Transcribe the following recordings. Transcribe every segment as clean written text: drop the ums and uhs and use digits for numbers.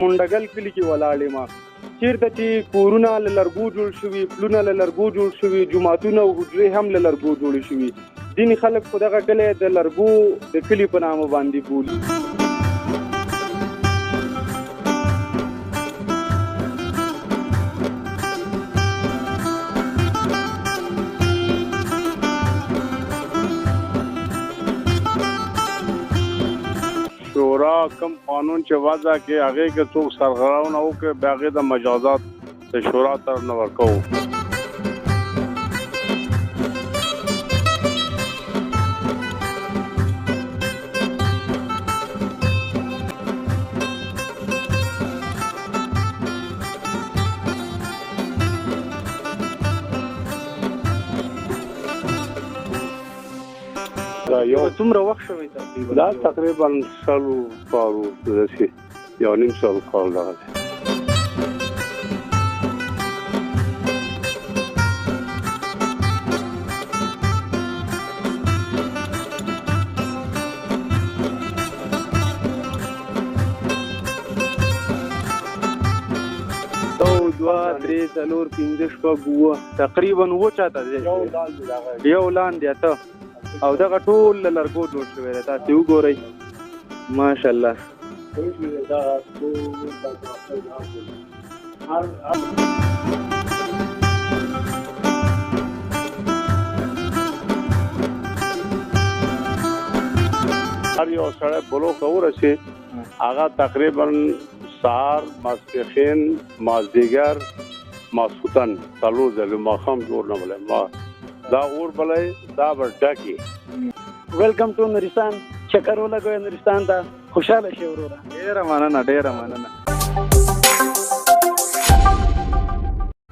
منډګل کلي کې ولاړ یم، چیرته چې کورونه له لرګو جوړ شوي، پلونه له لرګو جوړ شوي، جوماتونه او حجرې هم له لرګو جوړې شوي. ځینې خلک خو دغه کلی د لرګو د کلي په نامه باندې بولي. شورا کوم قانون چې وضع کې هغې کې څوک سرغړونه وکړي، بیا هغې د مجازات د شورا طرف نه ورکوو. دا یو څومره وخت شوی تقریبا؟ دا تقریبا 20 کالو داسې 1.5 کال دغه دی. یو، دوه، درې، څلور، پنځه، شپږ، اووه، تقریبا اووه چاته دی، یو لاندې اته، او دغه ټول له لرګو جوړ شوی دی. تاسې وګورئ ماشاءالله. هر یو سړی بلوغ ته ورسي، هغه تقریبا سهار، ماسپښین، مازدیګر، ماسخوتن څلور ځلې، ماښام جوړ نه بلی ما دا اور بلی، دا به ډکې. Welcome to نورستان، چکر ولګوئ نورستان ته، خوشحاله شئ وروره. ډېره مننه، ډېره مننه.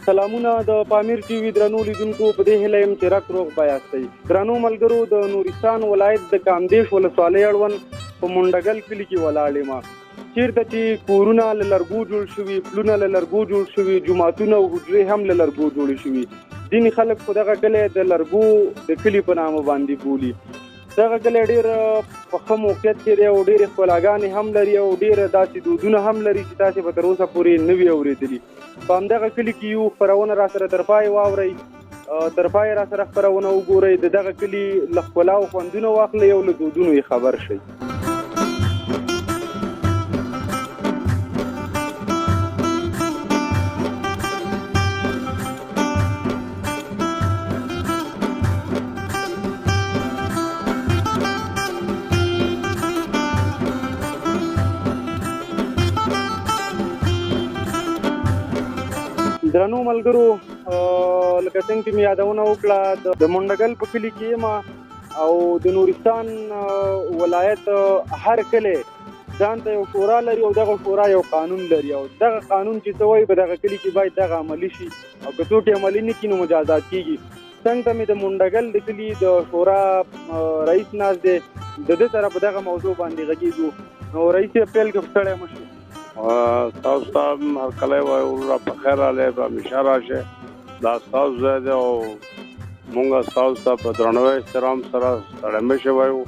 سلامونه د پامیر ټي وي درنو لیدونکو، په دې هیله یم چې رک روغ به یاستئ. درنو ملګرو، د نورستان ولایت د کامدیش ولسوالۍ اړوند په منډګل کلي کې ولاړ یم، چیرته چې کورونه له لرګو جوړ شوي، پلونه له لرګو جوړ شوي، جوماتونه او حجرې هم له لرګو جوړې شوي. ځینې خلک خو دغه کلی د لرګو د کلي په نامه باندې بولي. دغه کلی ډېر په ښه موقعیت کې دی او ډېرې ښکلاګانې هم لري او ډېر داسې دودونه هم لري چې تاسې به تر اوسه پورې نه وي اورېدلي. په همدغه کلي کې یو خپرونه را سره تر پایه واورئ، تر پایه را سره خپرونه وګورئ، د دغه کلي له ښکلا او خوندونه واخلئ او له دودونو یې خبر شئ. درنو ملګرو، لکه څنګه چې مې یادونه وکړه، د منډګل په کلي کې یم او د نورستان ولایت هر کلی ځان ته یو شورا لري او دغه شورا یو قانون لري، او دغه قانون چې څه وایي په دغه کلي کې باید دغه عملي شي، او که څوک یې عملي نه کړي نو مجازات کېږي. څنګ ته مې د منډګل د کلي د شورا رئیس ناست دی، د ده سره په دغه موضوع باندې غږېږو. نو رئیس یې پیل کړ، ستړی مه شئ. تاسو ته هم هرکلی وایو، وروره په خیر راغلی، په همیشه راشئ. دا ستاسو ځای دی او موږ ستاسو ته په درناوي احترام سره ستړی مه شئ وایو،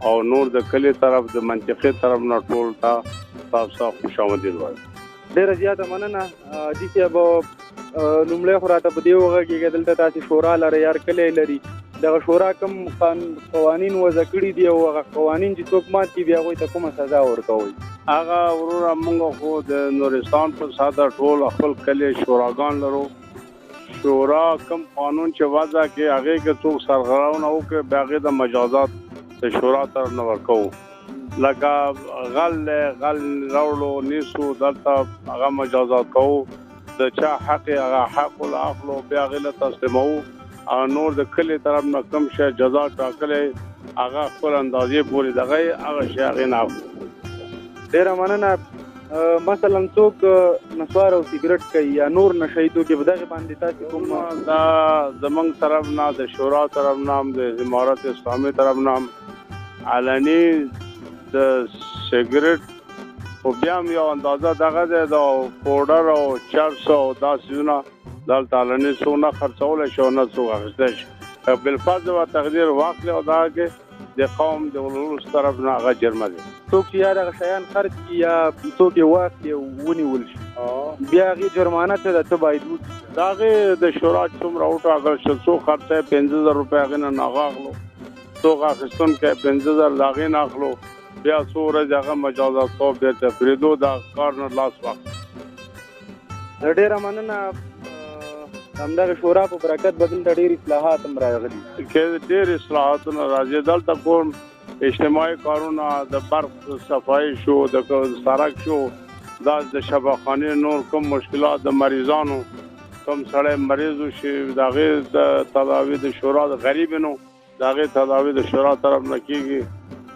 او نور د کلي طرف د منطقې طرف نه ټول ته تاسو ته خوش آمدید وایو. ډېره زیاته مننه حاجي صاحب. لومړی خو راته په دې وغږېږه، دلته تاسې شورا لرئ، هر کلی لري، دغه شورا کوم قوانین وضع کړي دي او هغه قوانین چې څوک مات کړي بیا هغوی ته کومه سزا ورکوئ؟ هغه وروره موږ خو د نورستان په ساده ټول خپل کلی شوراګان لرو. شورا کوم قانون چې وضع کړي هغې کې څوک سرغړونه وکړي، بیا هغې د مجازات د شورا طرف نه ورکوو. لکه غل دی، غل راوړو نیسو دلته هغه مجازات کوو، د چا حق یې هغه حق له اخلو، بیا هغې له تسلیموو. او نور د کلي طرف نه کوم شی جزا ټاکلی هغه خپل اندازې پورې دغه یې هغه شی هغې نه اخلو. ډېره مننه. مثلا څوک نسوار او سیګرټ کوي یا نور نشه یي توکي، په دغې باندې تاسې کوم؟ دا زمونږ طرف نه، د شورا طرف نه هم، د امارت اسلامي طرف نه هم علني د سیګرټ خو بیا هم یو اندازه دغه دی، د پوډر او چرس او دا څیزونه دلته علني څوک نه خرڅولی شي او نه څوک اخیستی شي. بالفرض و تقدیر واخلي او دا کې د قوم د ولس طرف نه هغه جرمه دی. څوک چې یا دغه شیان خرڅ کړي یا څوک یې واخلي او ونیول شي، بیا هغې جرمانه څه ده، څه باید وکړي؟ د هغې د شورا څومره وټاکل شول، څوک خرڅوي 5000 روپۍ هغې نه هغه اخلو، څوک اخیستونکی 5000 د هغې نه اخلو، بیا څو ورځې هغه مجازات کوو، بېرته پرېږدو، دا کار نه لاس واخلو. ډېره مننه. همدغه شورا په برکت به دلته ډېر اصلاحات هم راغلي. کې ډېر اصلاحاتونه راځي دلته. کوم اجتماعي کارونه، د برق صفایي شو، د سړک شو، دا د شفاخانې نور کوم مشکلات، د مریضانو کوم سړی مریض شي د هغې د تداوي د شورا، د غریب نو د هغې تداوي د شورا طرف نه کېږي.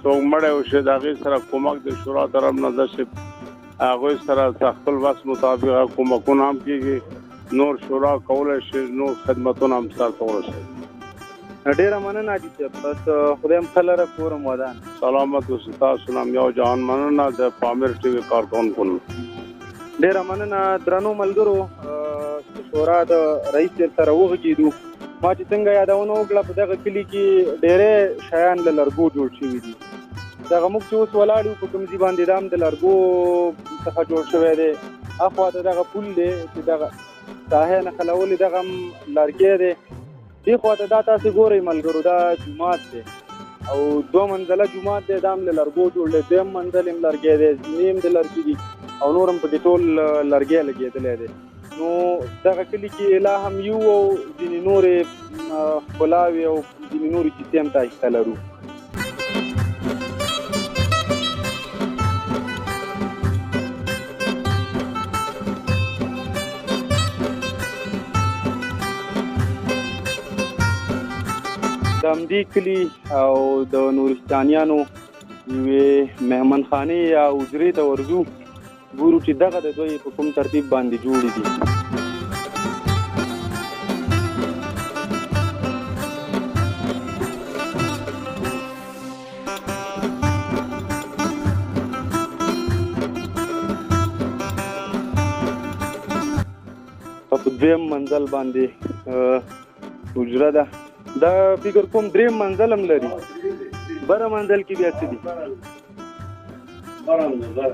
څوک مړی وشي د هغې سره کمک د شورا طرف نه، داسې هغوی سره د خپل وس مطابق کمکونه هم کېږي. نور شورا کولی شي نور خدمتونه هم سرته ورسوي. ډېره مننه حاجي صاحب، بس خدای هم ښه لره، کور هم ودان. سلامت اوسئ. تاسو نه هم یو جهان مننه، د پامیر ټي وي کارکوونکو نه. ډېره مننه. درنو ملګرو، شورا د رئیس صاحب سره وغږېدو. ما چې څنګه یادونه وکړه، په دغه کلي کې ډېری شیان له لرګو جوړ شوي دي. دغه موږ چې اوس ولاړ یو په کوم ځای باندې، دا هم د لرګو څخه جوړ شوی دی. اخوا ته دغه پل دی چې دغه ساحې نښلولې، دغه هم لرګی دی. دې خوا ته دا تاسې ګورئ ملګرو، دا جومات دی او دوه منزله جومات دی، دا هم له لرګو جوړ دی. دویم منزل هم لرګی دی، زینې هم د لرګي دي او نور هم پکې ټول لرګی لګېدلی دی. نو دغه کلي کې لا هم یو او ځینې نورې ښکلاوې او ځینې نورې کیسې هم تاسې ته لرو. د همدې کلي او د نورستانیانو یوې مهمانخانې یا حجرې ته ورځو، ګورو چې دغه د دوی په کوم ترتیب باندې جوړې دي. په دویم منزل باندې حجره ده. دا فکر کوم دریم منزل هم لري. بره منزل کې بیا څه دي؟ بره منزل.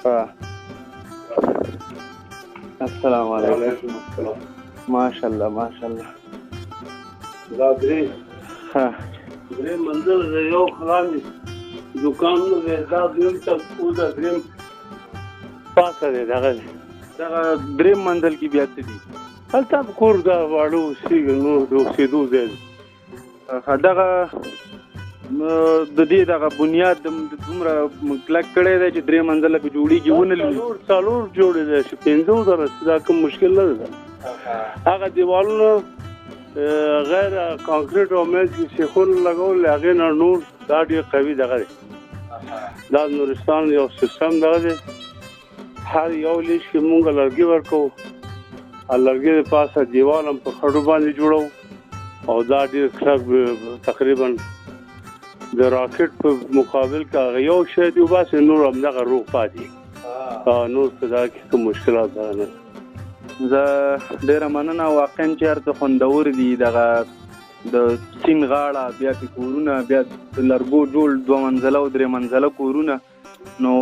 ها، السلام علیکم. وعلیکم السلام. ماشاءالله ماشاءالله. دا درې، ها، درې منزل دی. یو خلاندې دوکان دی، دا دویم ته او دا دریم پاسه دی، دغه دی. دغه دریم منزل کې بیا څه دي؟ هلته هم کور دا واړه اوسېږي، نور د اوسېدو ځای دی. دغه د دې دغه بنیاد دومره کلک کړی دی چې درې منزله پې جوړېږي، ونه لوېږي. څلور جوړېدی شي، پنځه ته رسېږي، دا کوم مشکل نه دی. هغه دیوالونه غیر کانکریټ او منځ کې سیخونه لګول، هغې نه نور دا ډېر قوي دغه دی. دا نورستان یو سیستم دغه دی، هر یو لیش کې مونږ لرګي ورکوو، لرګي د پاسه دیوال هم په خټو باندې جوړوو او دا ډېر کلک، تقریبا د راکټ په مقابل کې هغه یو شی دی وباسي، نور همدغه روغ پاتې، نور په دا کې کوم مشکلات دغه نه. زه ډېره مننه. واقعا چې هر څه خوندور دي، دغه د سیند غاړه، بیا پې کورونه، بیا د لرګو جوړ دوه منزله او درې منزله کورونه، نو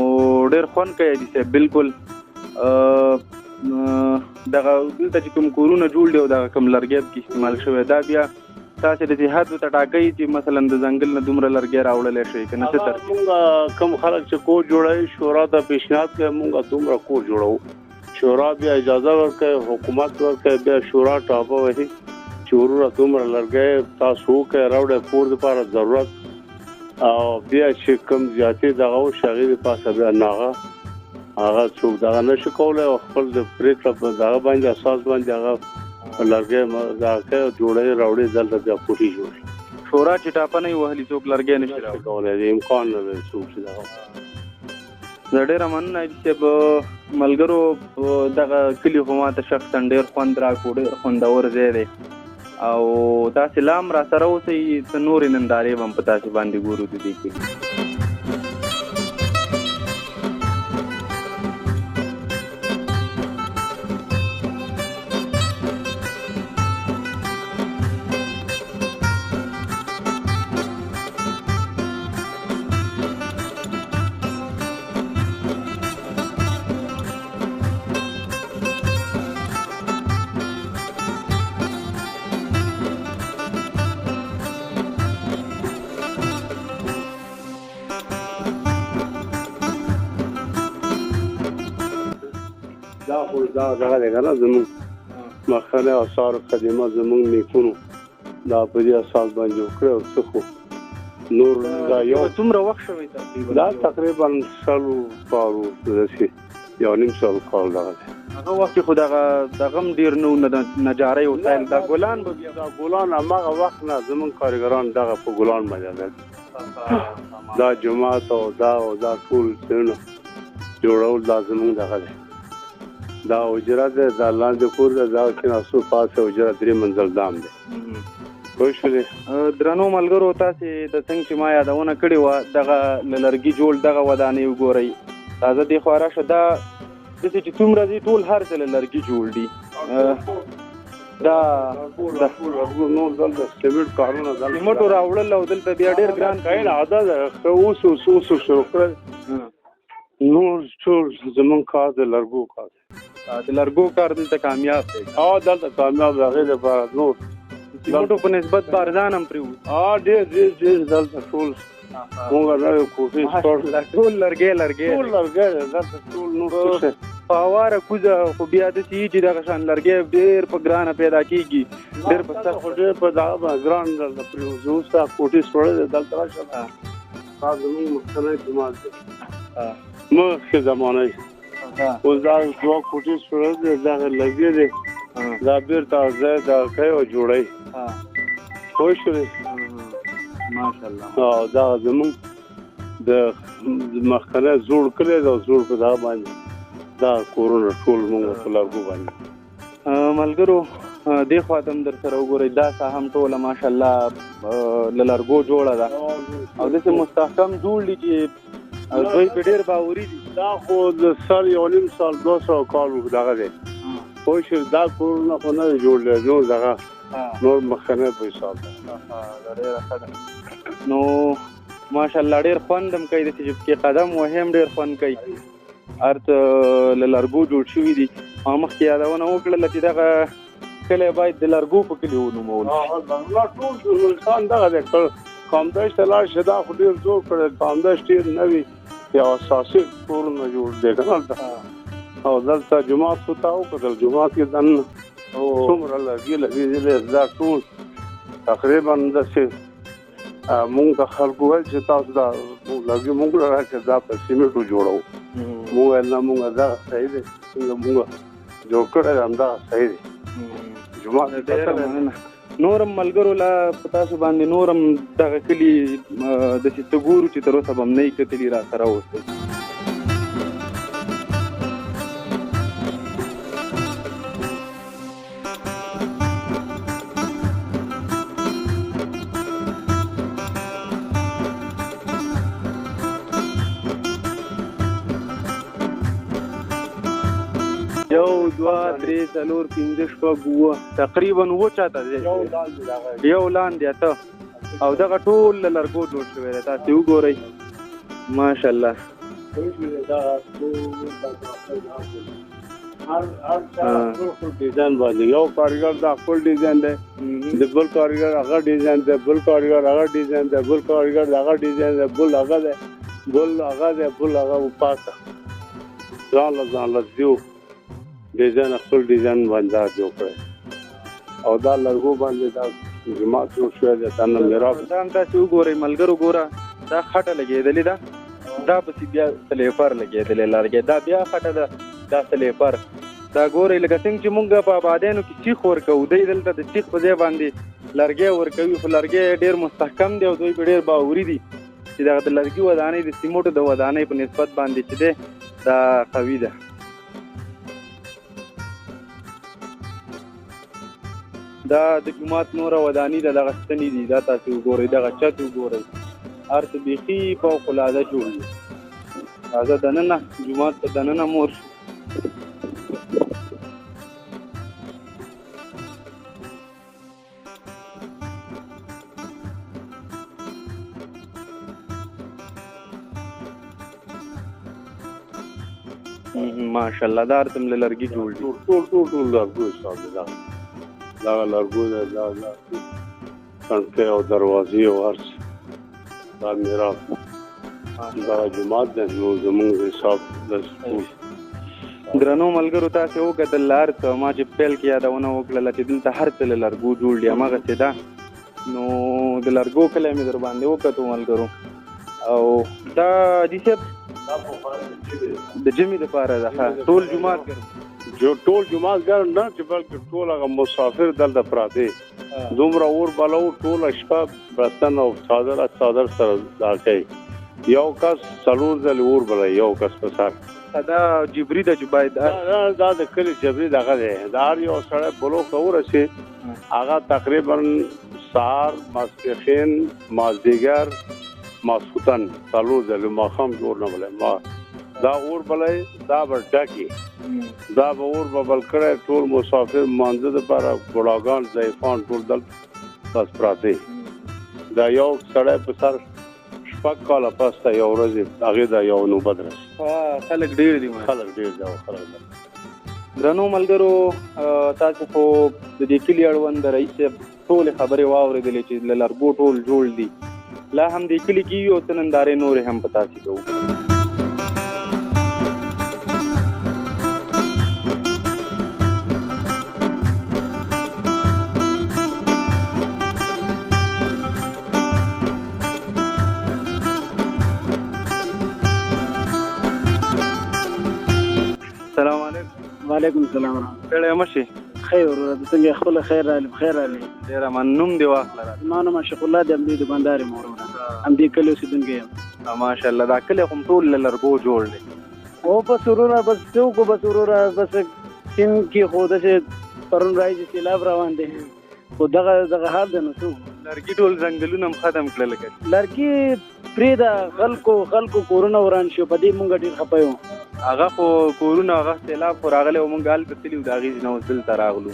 ډېر خوند کوي حاجي صاحب. بالکل دغه دلته چې کوم کورونه جوړ دي او دغه کوم لرګی پکې استعمال شوی، دا بیا تاسې د صحت ورته ټاکئ چې مثلا د ځنګل نه دومره لرګی راوړلی شئ که نه، څه ترتیب؟ مونږ کوم خلک چې کور جوړوي شورا ته پیشنهاد کوي، مونږ دومره کور جوړوو، شورا بیا اجازه ورکوي، حکومت ورکوي، بیا شورا ټاپه وهي چې وروره دومره لرګی تاسو وکړئ راوړئ کور دپاره ضرورت، او بیا چې کوم زیاتې دغه وشي هغې دپاسه بیا نه هغه څوک دغه نه شي کولی او خپل د پرېکړه په دغه باندې اساس باندې هغه لرګی دغه کوي او جوړوي راوړي، دلته بیا کوټې جوړوي. شورا چې ټاپه نه وي وهلي څوک لرګی نه شي راوړي کولی، د امکان نه لري څوک چې دغه. زه ډېره مننه حاجي صاحب. ملګرو، دغه کلي خو ما ته شخصا ډېر خوند راکړو، ډېر خوندور ځای دی او تاسې لا هم راسره اوسئ، څه نورې نندارې به هم په تاسې باندې ګورو د دې کلي. دا خو دا دغه دی که نه، زموږ مخکنی آثار قدیمه زموږ نیکونو دا په دې اساس باندې جوړ کړی او څه، خو نور دا یو څومره وخت شوی تقریبا؟ دا تقریبا 100 کالو داسې، 1.5 کال دغه دی. هغه وخت کې خو دغه دغه هم ډېر نه و، نجارۍ وسایل، دا ګلان به بیا دا ګلان هماغه وخت نه زموږ کاریګران دغه په ګلان باندې دا جومات او دا او دا ټول څیزونه جوړول، دا زموږ دغه دی. دا حجره ده، دا لاندې کور ده، دا کېناستو پاسه حجره، 3 منزل دام دی. پوه شولې؟ درنو ملګرو، تاسې د څنګه چې ما یادونه کړې وه، دغه له لرګي جوړ دغه ودانۍ وګورئ. تازه دې خوا راشه، دا داسې چې څومره دي ټول هر څه له لرګي جوړ دي. دا نور دلته سیمنټ کارونه دلته سیمنټو راوړل او دلته بیا ډېر ګران کاین عادت ده. اوس اوس اوس شروع کړل. نور ټول زمونږ کار د لرګو کار دی. د لرګو کار دلته کامیاب دی. او دلته کامیاب دی، هغې لپاره نور سیمنټو په نسبت به ارزان هم پرېوځي. ډېر ډېر ډېر دلته ټول مونږ نوې کوټې ټول لرګی لرګی ټول لرګی دی دلته ټول. نور څه په هواره کوزه خو بیا داسې وي چې دغه شان لرګی ډېر په ګرانه پیدا کېږي، ډېر په سخت، خو ډېر په دغه باندې ګران دلته پرېوځي. اوس دا کوټې سوړې دی. دلته راشه، دا زمونږ مخکنی جومات دی، مخکې زمانه. اوس دا دوه کوټې سوړې دی، دغه لرګی دی، دا بېرته ځای دغه کوي او جوړوي. پوه شولې؟ ماشاءالله. او دا زمونږ د مخکنی زوړ کلی دی، او زوړ په دغه باندې دا کورونه ټول مونږ په لرګو باندې. ملګرو، دې خوا ته هم در سره وګورئ، دا ساحه هم ټوله ماشاءالله له لرګو جوړه ده او داسې مستحکم جوړ دي چې دوی په ډېر باوري دي. دا خو د سل 1.5 200 کال دغه دی. پوه شوې؟ دا کورونه خو نه دی جوړ دی، نور دغه نور مخکنی په حساب ده. دا ډېره ښه ده. نو ماشاءالله ډېر خوند هم کوي، داسې چې پکې قدم وهې هم ډېر خوند کوي. هر څه له لرګو جوړ شوي دي. ما مخکې یادونه وکړله چې دغه کلی باید د لرګو په کلي ونومول شي. دا ټول د نورستان دغه دی. کامدیش ته لاړ شې، دا خو ډېر زور کړی. کامدیش ډېر نوي یو اساسي کورونه جوړ دی که نه هلته. او دلته جومات خو تا وکتل، جومات کې دننه څومره لرګي لګېدلي. دا ټول تقریبا داسې مونږ ته خلکو ویل چې تاسو دا لرګي مونږ له راکړئ، دا په سیمنټو جوړوو. مونږ ویل نه، مونږ دغه صحیح دی، څنګه مونږ جوړ کړی دی همدغه صحیح دی. جومات ډېره مننه. نورم ملګرو له په تاسو باندې نورم دغه کلي داسې څه ګورو چې تر اوسه به هم نه یې کتلي، را سره اوسئ. 1 2 3 4 5 6 7، تقریبا 7 چاته دی. یو لاندې 8، او دغه ټول له لرګو جوړ شوی دی. تاسې وګورئ ماشاءالله. هر هر چا خپل ډیزاین باندې، یو کاریګر دا خپل ډیزاین دی، د بل کاریګر هغه ډیزاین دی، بل کاریګر هغه ډیزاین دی، بل کاریګر هغه ډیزاین دی، بل هغه دی، بل هغه دی، بل هغه. پاسه ځان له ځان له دیو ډیزاین، خپل ډیزاین باندې دا جوړ کړی او دا لرګو باندې دا جومات جوړ شوی دی. دا نه محراب. دا هم تاسې وګورئ ملګرو، ګوره دا خټه لګېدلې ده، دا پسې بیا سلیپر لګېدلی لرګی، دا بیا خټه ده، دا سلیپر. دا ګورئ لکه څنګه چې مونږ په آبادیانو کې سیخ ورکوو، دی دلته د سیخ په ځای باندې لرګی ورکوي، خو لرګی ډېر مستحکم دی او دوی په ډېر باوري دي چې دغه د لرګي ودانۍ د سیمټو د ودانۍ په نسبت باندې چې دی دا قوي ده. دا د جومات نوره وداني ده، دغه ستنې دي، دا تاسې وګورئ، دغه چت وګورئ، هر څه بیخي فوق العاده جوړ دي. راځه دننه جومات ته دننه مور شو. ماشاءالله دا هر څه له لرګي جوړ دي. ټول ټول ټول لرګو حساب دی. دا دغه لرګو دی، دا کړکۍ او دروازې او هر څه، دا محراب، دا جومات دی. نو زمونږ حساب داسې ټول. درنو ملګرو، تاسې وکتل هر څه ما چې پیل کې یادونه وکړله چې دلته هر څه له لرګو جوړ دي، هماغسې ده. نو د لرګو کلی مې در باندې وکتو ملګرو. او دا حاجي صاحب د ژمي دپاره ده، ټول جومات ګرم؟ جو ټول جومات ګرم نه چې بلکې ټول هغه مسافر دلته پراته، دومره اور بلو ټوله شپه بستن او څادر څادر سره دا کوي. یو کس څلور ځلې اور بلوي، یو کس په سر. دا جبري ده چې باید دا د کلي جبري دغه دی. د هر یو سړی بلوغ ته ورسي هغه تقریبا سهار، ماسپښین، مازدیګر، ماسخوتن څلور ځلې، ماښام اور نه بلوي. ما دا اور بلوي، دا به ډکي، دا به اور به بل کړی. ټول مسافر مانځه دپاره بوډاګان ضعیفان ټول دلته بس پراته. دا یو سړی په سر شپږ کاله پس ته یو ورځ هغې دا یو نوبت رسي. خلک ډېر دي، خلک ډېر دي. خلک درنو ملګرو، تاسې خو د دې کلي اړوند د رئیس صاحب ټولې خبرې واورېدلې چې له لرګو ټول جوړ دي. لا هم دې کلي کې یو څه نندارې نورې هم په تاسې کوو. السلام علیکم. وعلیکم السلام. ستړی مه شې. خیر وروره، ته څنګه یې؟ خپله خیر راغلې، په خیر راغلې. ډېره مننه. نوم دې واخله راته. زما نوم عاشق الله دی، همدې دوکاندار یم وروره، همدې کلي اوسېدونکی یم. ماشاءالله، دا کلی خو هم ټول له لرګو جوړ دی. او بس وروره، بس څه وکړو، بس وروره، بس سیند کې خو داسې پرون راهیسې سېلاب روان دی، خو دغه دغه حال دی، نو څه وکړو. لرګي ټول ځنګلونه هم ختم کړل که لرګي پرېږده، خلکو کورونه وران شو، په دې مونږ ډېر خفه یو. هغه خو کورونه، هغه سېلاب خو راغلی و، مونږ هلته تللي وو، د هغې ځای نه اوس دلته راغلو.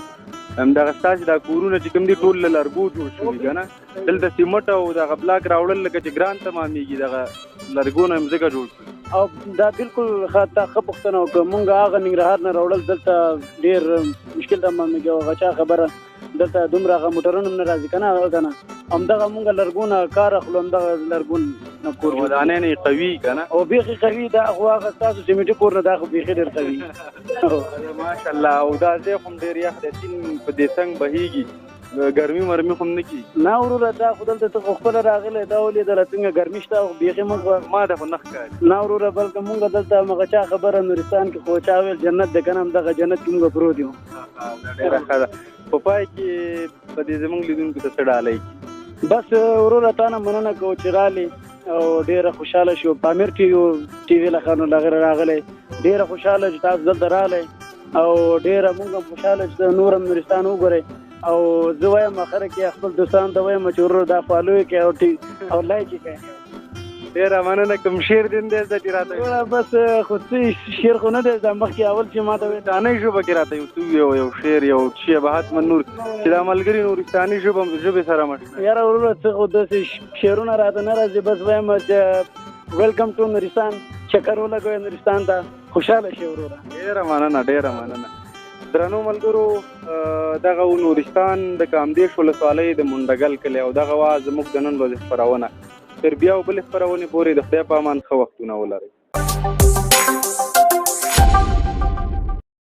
همدغه ستاسې دا کورونه چې کوم دي ټول له لرګو جوړ شوي که نه، دلته سیمټ او دغه بلاک راوړل لکه چې ګران تمامېږي، دغه لرګو نه هم ځکه جوړ شوي. او دا بالکل ښه، تا ښه پوښتنه وکړه. مونږ هغه ننګرهار نه راوړل دلته ډېر مشکل تمامېږي. او هغه چا خبره دلته دومره هغه موټرونه هم نه راځي که نه، هلته نه همدغه مونږ لرګونه کار اخلو، همدغه لرګون نه کور جوړ. ودانۍ نه یې قوي که نه؟ او بیخي قوي، دا خو هغه ستاسو سیمټي کور نه، دا خو بیخي ډېر قوي. ماشاءالله. او دا ځای خو هم ډېر یخ دی، سیند په دې څنګ بهېږي، ګرمي مرمي خو هم نه کېږي. نه وروره، دا خو دلته ته خو خپله راغلی، دا ولیدله څنګه ګرمي شته، خو بیخي مونږ ما ته خو نه ښکاري. نه وروره، بلکې مونږ دلته همغه چا خبره نورستان کې خو چا ویل جنت دی که نه، همدغه جنت کې مونږ پروت یو. دا ډېره ښه ده. په پای کې په دې زمونږ لیدونکو ته څه ډالۍ؟ بس وروره، تا نه مننه کوو چې رالې او ډېره خوشحاله شو. پامیر ټي وي له خانو لغره راغلی، ډېره خوشحاله چې تاسو دلته راغلی، او ډېره مونږ هم خوشحاله چې نور هم نورستان وګورئ. او زه وایم اخره کې خپل دوستانو ته وایم چې وروره دا follow یې کړئ او like یې کړئ. ډېره مننه. کوم شعر دې هم دی زده چې راته وروره؟ بس خو څه شعر خو نه دی زده، مخکې اول چې ما ته ویل نورستانۍ ژبه کې راته یو څه ووایه، یو شعر یو څه به حتما نور چې دا ملګري نورستاني ژبې سره مشنا. یاره وروره، څه خو داسې شعرونه راته نه راځي، بس وایم چې welcome to نورستان، چکر ولګوئ نورستان ته، خوشحاله شئ وروره. ډېره مننه، ډېره مننه. درنو ملګرو، دغه و نورستان د کامدېش ولسوالۍ د منډګل کلی، او دغه وه زموږ د نن ورځې خپرونه. تر بیا او بلې خپرونې پورې د خدای په امان، ښه وختونه ولرئ.